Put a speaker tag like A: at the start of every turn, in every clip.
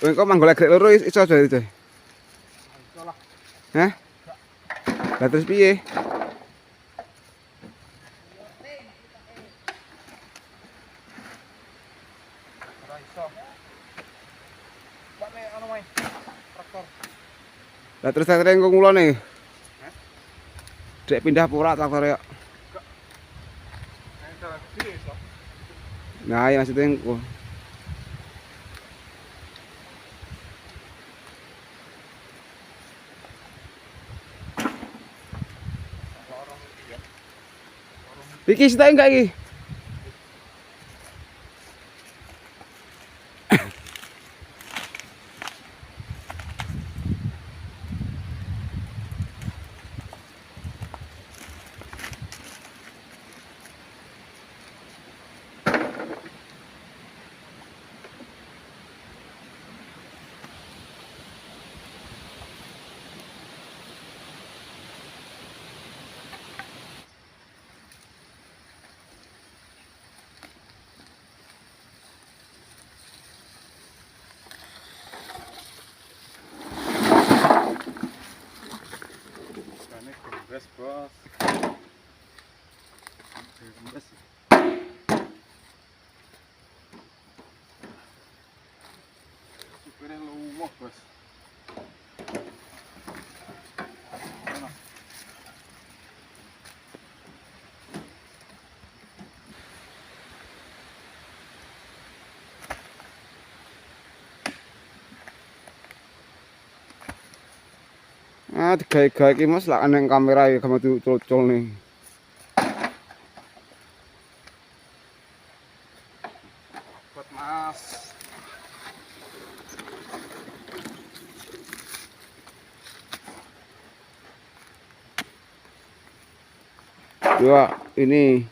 A: Kowe kok manggol egrek loro iso aja itu.
B: Iso lah.
A: Hah? Lah terus piye?
B: Ora iso. Pak nek anu wae. Traktor.
A: Lah terus traktore engko ngulone. Dek pindah pura traktore kok.
B: Nek dalan gede iso.
A: Nah, iya maksudnya engko.
B: Lorong iki ya. Lorong.
A: Iki sithik enggak iki?
B: Kane gembes, Bos. Gembes. Supire lumuh, Bos. Ono.
A: Ah, digawe-gawe iki Mas lak nang kamera ya gampang diucul-ucul nih.
B: Buat Mas.
A: Dua, ini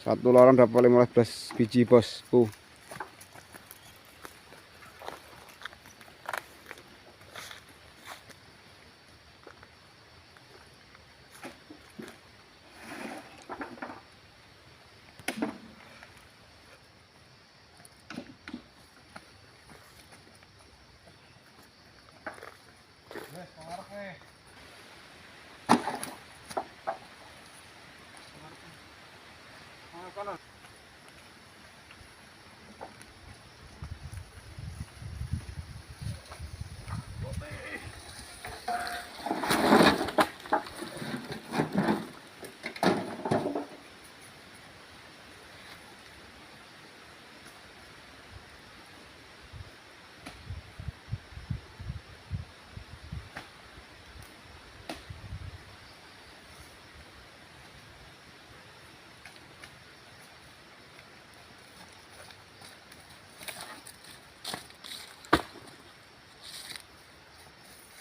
A: satu lorong dapat 15 biji bosku.
B: Wes, pengaruh nih. Pengaruh kono.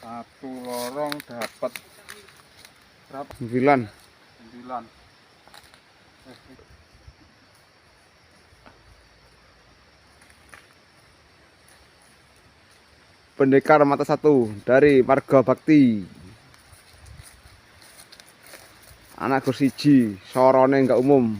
B: Satu lorong dapat berapa?
A: 9.
B: 9.
A: Pendekar mata satu dari Marga Bakti. Anak gur siji, sorone enggak umum.